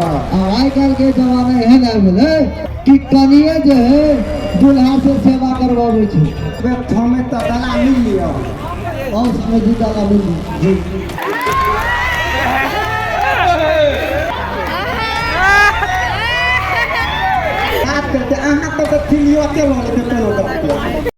हाँ। आ आइ काल्हि के जमाना एहन आबि गेलै कि कनिए जे है दुल्हा से सेवा करवाबै छै। थमे तऽ दला मिल लिअ। और समय जी डाला मिल जी। बात करते अहाँ तऽ थिलियोते लऽ लेते कोनो गप।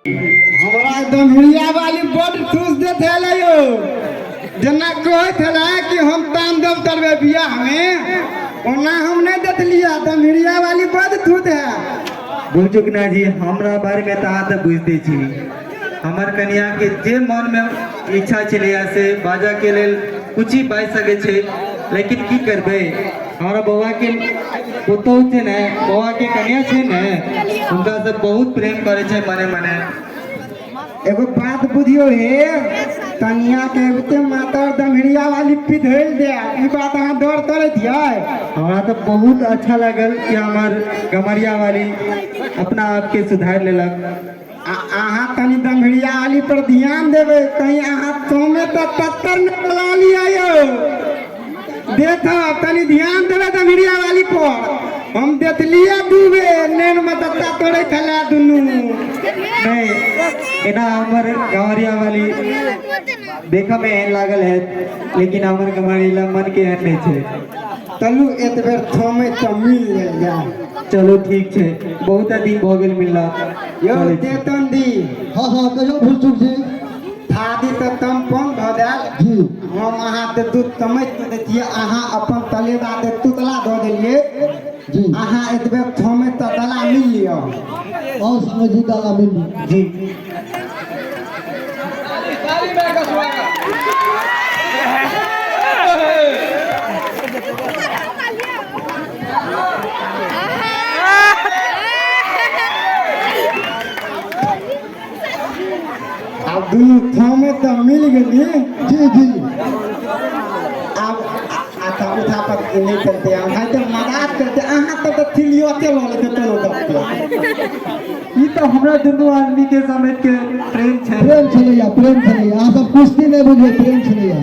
हमरा एकदम हिरिया वाली बड खुश देत हले यो, जेना कहैत हले कि हम तांडव करबै बियाह में, ओना हम नहीं देखलियै। दमहिरिया वाली बड थूत है। बुझुकना जी, हमरा बारे में तऽ अहाँ तऽ बुझिते छी, हमर कनिया के जे मन में इच्छा छलैया से बाजऽ के लेल कुछ ही बाजि सकै छै, लेकिन की करबै, हमरा बौआ के पुतहु छै ने, बौआ के कनिया छै ने, हुनका से बहुत प्रेम करै छै मने मने। एगो बात बुझियो हे, कनिया के अबिते मातर दमहिरिया वाली पिधैल दे, ई बात अहाँ डर करैत छियै? हमरा तऽ बहुत अच्छा लागल कि हमर गमरिया वाली अपना आप के सुधारि लेलक। आ अहाँ तनी दमहिरिया वाली पर ध्यान देबै, कहीं अहाँ सोमे तऽ तत्तर नहि बोला लिअ यौ। देखब तनी ध्यान देबै दमहिरिया वाली पर। हम देखलियै दू बेर नैन में दत्ता तोड़ैत छलै दुनू। नहीं, एना हमर गमरिया वाली देखऽ में एहन लागल है, लेकिन हमर गमरिया मन के एहन नहीं छै। चलू एक बेर थमे तऽ मिल लेल जाय। चलू ठीक छै, बहुत दिन भऽ गेल मिलला। यौ चलै छी। चेतन दी। हाँ हाँ, कहियो भूल चूक जी। थादी तऽ तमपन भऽ गेल। जी। हम अहाँके दूध तमैत दऽ दैतियै, अहाँ अपन तलेदा के तुतला दऽ देलियै। जी। अहाँ एतबे थमे तऽ दला मिल लिअ। और समय जी डाला मिल जी। आब दुनू थमे तऽ मिल गेली। जी जी। आब अच्छा उठा पर नहीं करते, हम है तऽ मजाक करते, अहाँ तऽ थिलियोते लऽ लेते कोनो गप। ई तऽ हमरा दुनू आदमी के समेत के प्रेम छै। प्रेम छलैया, प्रेम छलैया, अहाँ सब कुश्ती नहीं बुझबै, प्रेम छलैया।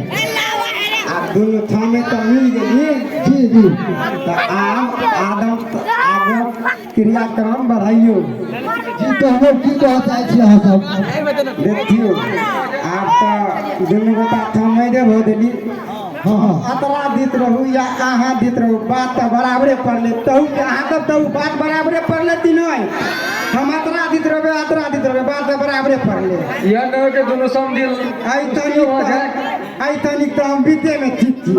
आब दुनू थमे तऽ मिल गेली। जी जी। तऽ आब आदम आब क्रियाक्रम बढ़ाइयो। जी, तऽ हम की कहऽ चाहै छी अहाँ सब? देखियौ, आब तऽ दुनू गोटा थमे दे भऽ देली। हाँ हाँ। अतरा दैत रहू या अहाँ दैत रहू, बात तऽ बराबरे पड़लै। तहू के अहाँ सब तऽ बात बराबरे पड़लै कि नहि? हम अतरा दैत रहबै, अतरा दैत रहबै, बात तऽ बराबरे पड़लै। यह न के दुनू समझिल आइ तनिक तऽ, आइ तनिक तऽ हम बीते में ठीक छी,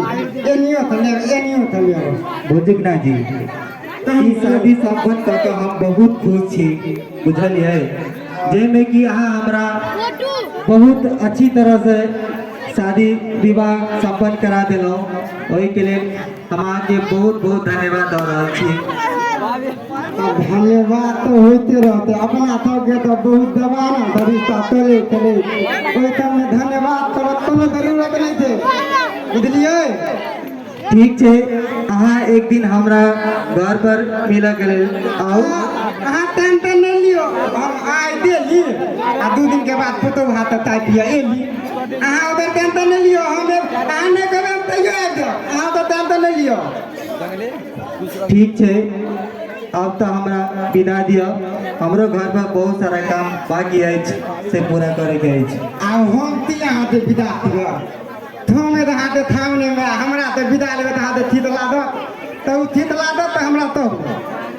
एनियो तऽ लेब, एनियो तऽ लेब। बुझुकना जी, ई शादी सम्पन्न कऽ के हम बहुत खुश छी, बुझलियै, जाहिमे कि अहाँ हमरा बहुत अच्छी तरह से शादी विवाह सम्पन्न करा देलहुँ, ओहिके लेल हम अहाँके बहुत बहुत धन्यवाद दऽ रहल छी। धन्यवाद तऽ होइते रहतै, अपना सबके तऽ बहुत दबाना तऽ रिश्ता चलै छलै, ओहि सबमे धन्यवाद करत कोनो जरूरत नहि छै, बुझलियै? ठीक छै, अहाँ एक दिन हमरा घर पर मिलऽके लेल आउ। अहाँ टेंशन नहि लियौ, हम आइ देली आ 2 दिन के बाद पुतोहु हाथ ताकि एली। अहाँ ओकर टेंशन नहि लियौ, हम अहाँ नहि कहबै हम तैयो आबि जायब, अहाँ ओकर टेंशन नहि लियौ। ठीक छै, आब तऽ हमरा विदा दिअ, हमरो घर पर बहुत सारा काम बाकी अछि से पूरा करैके अछि। आब हम की अहाँके विदा दिअ? थमे तऽ अहाँके थामने में हमरा तऽ विदा लेबै तऽ अहाँके थीतला दऽ, तऽ ओ थीतला दऽ तऽ हमरा तऽ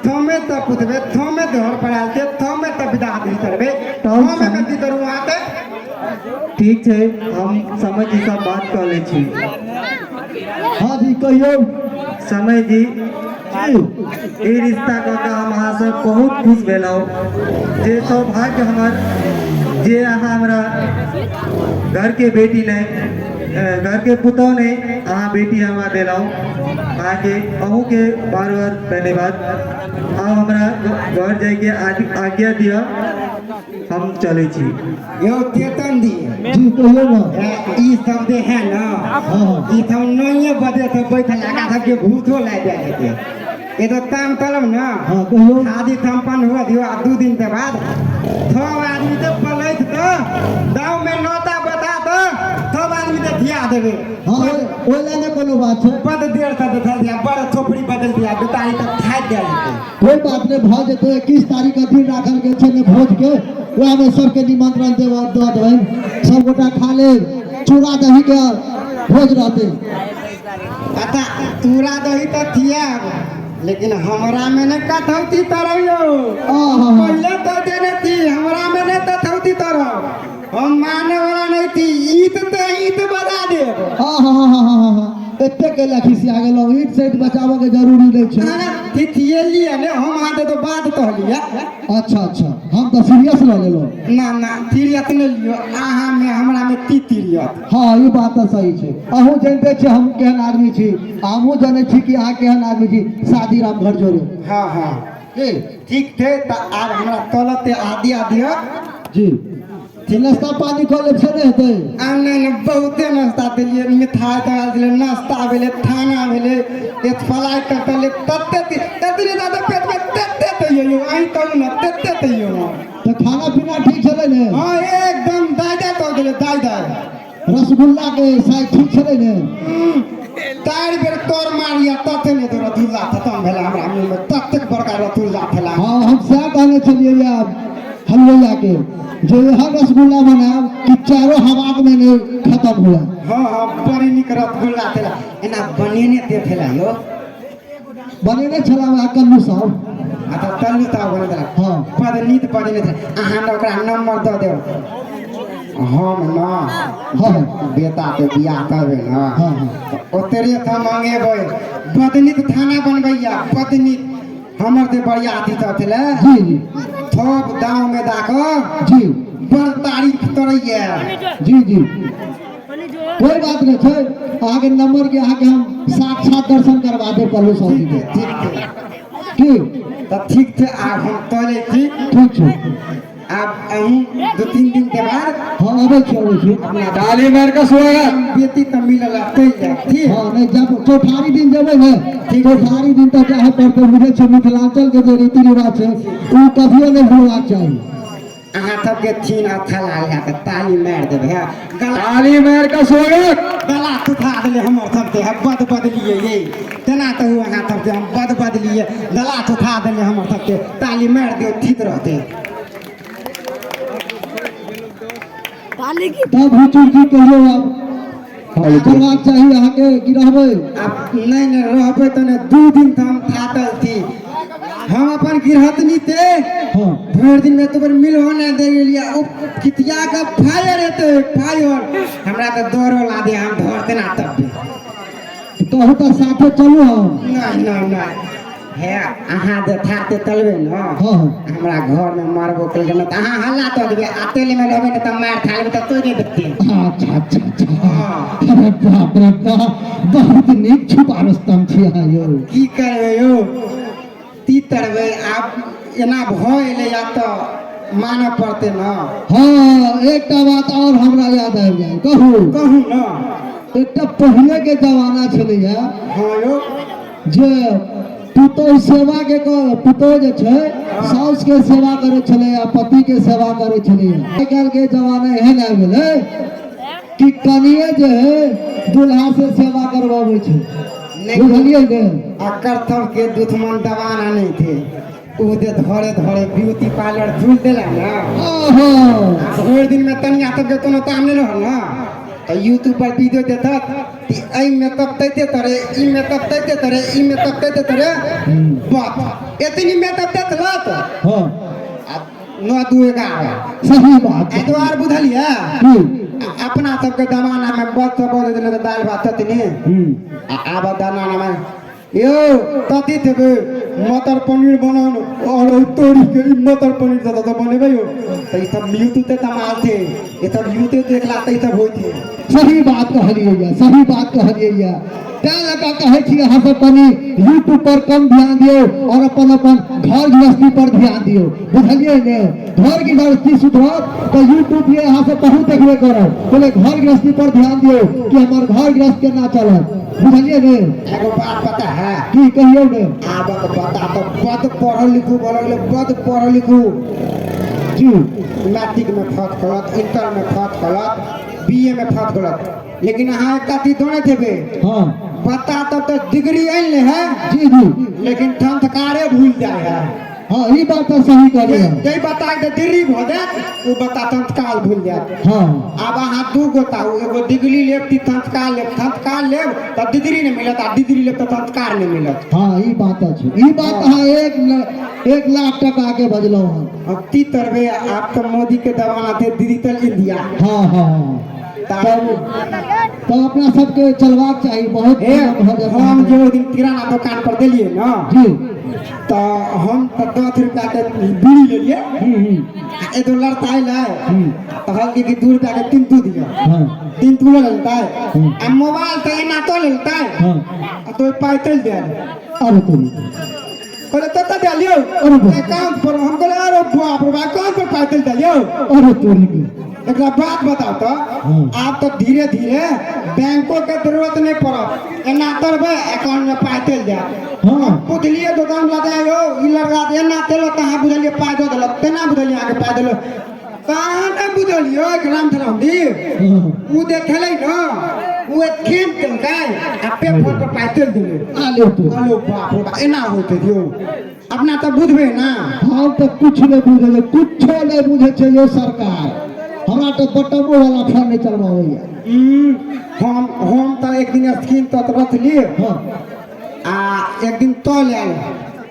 थमे तऽ पुछबै, थमे तऽ घर पर आयल छै, थमे तऽ विदा दी करबै, थमे के दी करू अहाँके। ठीक छै, हम समय जी से बात कऽ लै छी। हाँ जी, कहियौ। समय जी, जी। ई रिश्ता कऽ के हम अहाँसँ बहुत खुश भेलहुँ जे सौभाग्य हमर जे अहाँ हमरा घरके बेटी नहि, घरके पुतोह नहि, अहाँ बेटी हमरा देलहुँ। अहाँके अहूँके बार बार धन्यवाद। आब हमरा घर जाइके आज्ञा दिअ, हम चलै छी। यौ चेतन जी। जी, कहियौ ने। ई सब जे है ना, हाँ। ई सब 9 बजे से बैठल आगा सबके भूतो लागि जाइ हेतै। ये तो ताम तलब ना। हाँ, कहियौ। शादी संपन्न हुआ दियो, आ 2 दिन के बाद सब आदमी तो पलैत तो गाँव में नौता बता तो सब आदमी तो धिया देबे। हाँ, ओहि लए नहि कोनो बात छै। बड देर से देखल दिया, बड़ थोपड़ी बदल दिया, बेतारी तक थाकि गेल हेतै। कोई बात नहीं, भऽ जेतै। 21 तारीख के दिन राखल गेल छै ने भोज के, वएहमे सबके निमंत्रण देब दऽ देबनि, सब गोटा खा लेब, चूड़ा दही के भोज रहतै। अच्छा, चूड़ा दही तऽ थियाब, लेकिन हमरा में ने कथौती तरौ यौ। आहा। पहले तो देने थी, हमरा में ने कथौती तरौ, हम माने वाला नहीं थी। ईत तो ईत बजा देब। हाँ हाँ हाँ हाँ हाँ हाँ, एते के लए खिसिया गेलहुँ? ईट सेट बचाबऽ के जरूरी नहि छै। थिथिएलियै ने हम अहाँके तो बात कहलियै। अच्छा अच्छा, हम तऽ सीरियस लऽ लेलहुँ। ना ना, तिरियत नहि लियौ, अहाँ में हमरा में ती तिरियत। हाँ, ई बात तऽ सही छै। अहूँ जानिते छी हम केहन आदमी छी, हमहूँ जनै छी कि अहाँ केहन आदमी छी। शादी राम घर जोड़े। हाँ हाँ। की ठीक छै, तऽ आब हमरा तलते आदि आदि। जी, नाश्ता पानी कऽ लेब से नहि हेतै? आ नहि नहि, बहुते नाश्ता देलियै, मिठाइ तोरा देलियै, नाश्ता भेलै, खाना भेलै, एक फलाइ कटलै, तते ततने दादा पेटमे तते तैयो यौ, अहीं कहू ने, तते तैयो ने। तऽ खाना पीना ठीक छलै ने? हाँ, एकदम दाइ दाइ कऽ गेलै, दाइ दाइ। रसगुल्ला के साइज ठीक छलै ने? 4 बेर तोर मारिया तते ने तो रसगुल्ला खतम भेला हमरा मुँह में, ततेक बड़का रसगुल्ला छला। हाँ, हम सएह कहने छलियै या हलवैया के जे एहन रसगुल्ला बनायब कि चारो हवाक में नहीं खत्म हुआ। हाँ हाँ, बड़ी नीक रसगुल्ला छला, एना बनेने ते छला यौ। बनेने छला वएह कल्लू साहब। अच्छा, कल्लू साहब बनेने छला। हाँ। बड़ नीक बनेने छला। अहाँ ने ओकरा नंबर दऽ देब, हम न हाँ। बेटा के बियाह करबै ने, हाँ हाँ ओतरे से मंगेबै। बड नीक खाना बनबैया, बड नीक। हमर जे बरियाती सब छलै, जी जी सब गाँव में जाकऽ जी बड़ तारीफ करैया। जी जी, कोई बात नहीं छै, अहाँके नंबर के अहाँके हम साक्षात दर्शन करवा देब कल्लू साहब जी के। ठीक छै। की तऽ ठीक छै, आब हम चलै छी। ठीक छै। आब अहूँ 2-3 दिन के बाद। हाँ, अबै छी, अबै छी। अपना ताली मार के स्वागत। बेटी तऽ मिलल चलि जायब, ठीक? हाँ, नहीं, जब चौठारी दिन जेबै ने, चौठारी दिन तऽ जाहे पड़तै। बुझै छियै, मिथिलांचल के जे रीति रिवाज छै ओ कभियो नहि भूलबाक चाही। अहाँ सबके छीन अच्छा लागल तऽ ताली मारि देबै। है गला ताली मार के स्वागत। गला सुखा देलै हमर सबके। है बद बदलियै ये तेना कहू, अहाँ सबके हम बद बदलियै, गला सुखा देलै हमर सबके। ताली मारि दियौ, ठीक रहतै। तब हुचुर जी, कहियौ, आब करबाक चाही अहाँके कि रहबै? आब नहि नहि, रहबै तऽ नहि। 2 दिन तऽ हम थाकल छी। हम अपन गृहस्थनी से भरि दिन में तो मिलहो नहि दे गेलियै। ओ खितिया के फायर हेतै, फायर। हमरा तऽ दौड़ो ला दे, हम धरते ना तब। कहू तऽ साथे चलू हम। नहि नहि नहि, हे अहाँ जे थाकते चलबै ने, हाँ हाँ हमरा घरमे मारबो केलकै ने तऽ अहाँ हल्ला कऽ देबै, आ तेलमे रहबै ने तऽ मारि खा लेबै तऽ तोड़ि नहि देतै। अच्छा अच्छा अच्छा। हाँ। अरे बाप रे बाप, बहुत नीक छुपा रुस्तम छी अहाँ यौ। की करबै यौ, की करबै? आब एना भऽ एलै, आब तऽ मानऽ पड़तै ने। हाँ, एकटा बात और हमरा याद आबि गेल, कहू? कहू ने। एकटा पहिले के जमाना छलैया हाँ यौ। जे पुतोह सेवा के पुतोह जे छै साउस के सेवा करै छलै आ पति के सेवा करै छलै। आइ काल्हि के जमाना एहन आबि गेलै कि कनिए जे है दुल्हा से सेवा करवाबै छै। नहि। बुझलियै ने? अकर सबके दुश्मन दबाना नहीं थे, ओ जे धरे धरे ब्यूटी पार्लर खुल देला ने। ओहो। भरि दिन में तनिया सबके कोनो काम नहीं रहल ने, तऽ यूट्यूब पर वीडियो देखत कि एहि मेकअप तैते तरे, ई मेकअप तैते तरे, ई मेकअप तैते तरे, बस एतनी मेकअप देखलक। हाँ। आ 9 2 11। सही बात। एतबार बुझलियै? की? अपना सबके जमाना में बस सब बोले देले तऽ दालि भात ततनी। आ आब जमाना में यौ तती देबै मटर पनीर बनाउ और तोरी के ई मटर पनीर तऽ तऽ बनेबै यौ। तऽ ई सब यूट्यूब ते तमाल थे, ई सब यूट्यूब देखला तऽ ई सब होइत है। सही बात कहलियै यऽ, सही बात कहलियै यऽ। तैं लऽ कऽ कहै छी अहाँ सब कनि यूट्यूब पर कम ध्यान दियौ और अपन अपन घर गृहस्थी पर ध्यान दियौ, बुझलियै ने? घर गृहस्थी सुधरत तऽ यूट्यूब ये अहाँ सब बहुत देखबे करब। पहिले घर गृहस्थी पर ध्यान दियौ कि हमर घर गृहस्थ केना चलत, बुझलियै ने? एगो बात पता है? की कहियौ ने। आबक बता तऽ बड पढ़ल लिखू भऽ गेलै, बड पढ़ल लिखू। जी। मैट्रिक में फर्स्ट करत, इंटर में फर्स्ट करत, बी ए में फर्स्ट करत, लेकिन अहाँ एकटा चीज दौड़े देबै। हाँ। बता तब तऽ डिग्री आनि ले है। जी जी। लेकिन संस्कारे भूल जाए है। हाँ, ई बात तऽ सही कहलियै। जे बता के डिग्री भऽ जायत ओ बता संस्कार भूल जायत। हाँ। आब अहाँ दू गो ताऊ, एगो डिग्री लेब कि संस्कार लेब? संस्कार लेब तऽ डिग्री नहि मिलत, आ डिग्री लेब तऽ संस्कार नहि मिलत। हाँ, ई बात अछि, ई बात अहाँ 1 लाख टका के बजलहुँ हन। अब की करबै, आब तऽ मोदी के जमाना थे डिजिटल इंडिया। हाँ हाँ हाँ। तब अपना सबके चलबाक चाही बहुत। हे, भऽ जायत। हम जे ओहि दिन किराना दुकान पर देलियै ने, जी, तऽ हम तऽ 10 रुपया के बीड़ी लेलियै। आ एगो लड़का अयलै, तऽ कहलकै कि 2 रुपया के 3 तू दिअ। हाँ। 3 तू लऽ लेलकै आ मोबाइल तऽ एना तो लेलकै। हाँ। आ तो पाइ चलि देल। अरे तोरी! कहले कतऽ देलियौ? अरे बाप। अकाउंट पर। हम कहले अरे बाप रे बाप, अकाउंट पर पाइ चलि देलियौ। अरे तोरी के! एकरा बात बताउ तऽ। हाँ। आब तऽ धीरे धीरे बैंको के जरूरत नहीं पड़त, एना करबै अकाउंट में पाइ चलि जायत। हाँ। बुझलियै दोकान वाला दे यौ, ई लड़का तऽ एना केलक तऽ अहाँ बुझलियै पाइ दऽ देलक, तेना बुझलियै अहाँके पाइ देलक, तऽ अहाँ नहि बुझलियै राम धराम जी। हाँ। ओ देखेलै ने, ओ खेम केलकै आ पे फोन पर पाइ चलि गेलै। आले तो! अरे बाप रे बाप, एना होइत यौ? अपना तऽ बुझबै ना। हम तऽ कुछ नहीं बुझे, कुछो नहीं बुझे छै यो सरकार। हमरा तऽ बटमो वाला फोन नहीं चलबाबैया। हम तऽ एक दिन स्क्रीन टच रखली। हाँ। आ एक दिन तल आयल।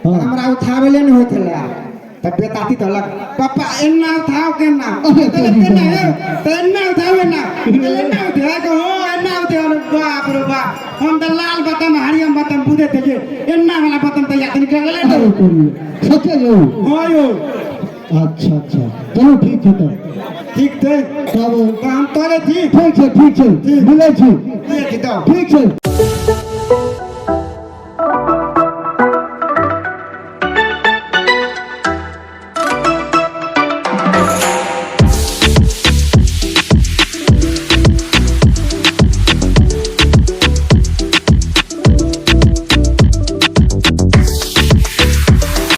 हाँ। हमरा उठाबेले नहि होइत छलै, तऽ बेताती कहलक पापा एना उठाओ के ना। अरे कहले तोरी! तेना हे तऽ एना उठाओ एना। कहले एना उठा के हो एना उठा। बाप रे बाप, हम तऽ लाल बटन हरियर बटन बुझे छलियै, एना वाला बटन तऽ याद निकल गेलै। अरे तोरी, सचे यौ? हाँ यौ। अच्छा अच्छा, चलू ठीक छै तऽ। ठीक छै। तब तऽ हम तोरे छी। ठीक छै, ठीक छै, मिलै छी। ठीक छै। ठीक छै।